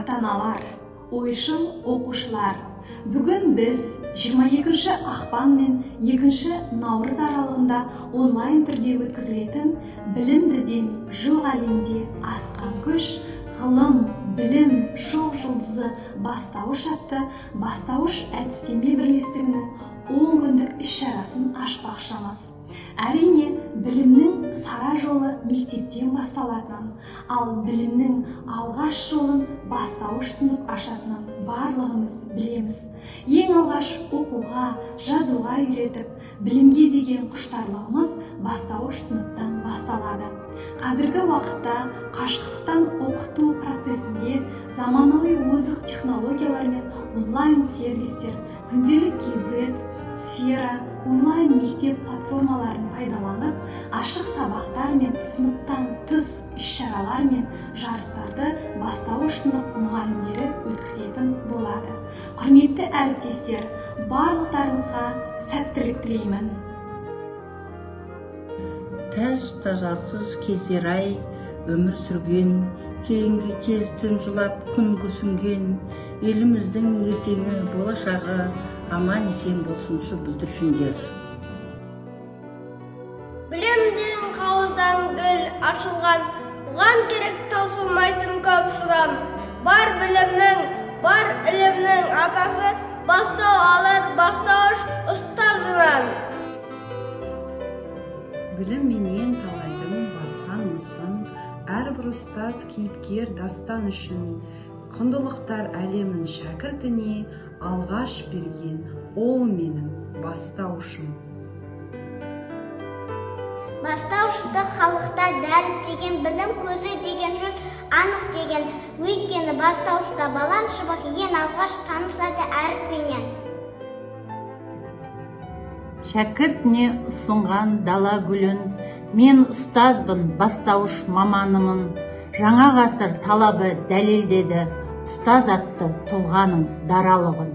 ата-аналар, ойшыл оқушылар, бүгін біз 22 ақпан мен 2 наурыз аралығында онлайн түрде өткізілетін білімдіден жоқ әлемде асқан күш, ғылым, білім, шоқ жұлдызы бастауыш атты бастауыш әдістеме бірлестігінің 10 күндік іс-шарасын ашпақшымыз. Әрине, білімнің сара жолы мектептен басталатынын, ал білімнің алғаш жолын бастауыш сынып ашатынын барлығымыз білеміз. Ең алғаш оқуға, жазуға үйретіп, білімге деген құштарлығымыз бастауыш сыныптан басталады. Қазіргі уақытта қашықтықтан оқыту процесінде заманауи озық технологиялар мен онлайн сервистер, күнделік KZ, сфера, онлайн мектеп платформаларын пайдаланып, ашық сабақтар мен сыныптан тыс іс-шаралар мен жарыстарды бастауыш сынып мұғалімдері өткізетін болады. Құрметті әріптестер, барлықтарыңызға сәттілік тілеймін. Тәж тажалсыз кездер ай өмір сүрген, кейінгі кез түн жылап күн күрсінген, еліміздің ертеңі болашағы аман есен болсыншы бүлдіршіндер. Білімден қауыздан гүл ашылған, оған керек таусылмайтын көп шыдам. Бар білімнің, бар ілімнің атасы бастау алар бастауыш ұстазынан. Білім менен талайдың басқан мысын, әрбір ұстаз кейіпкер дастан үшін, құндылықтар әлемін шәкіртіне алғаш берген ол менің бастаушым. Бастаушты халықта дәріптеген, білім көзі деген сөз анық деген. Өйткені бастаушта балан шыбық ең алғаш танысады әріппенен. Шәкіртіне ұсынған дала гүлін, мен ұстазбын, бастауыш маманымын. Жаңа ғасыр талабы дәлелдеді, ұстаз атты тұлғаның даралығын.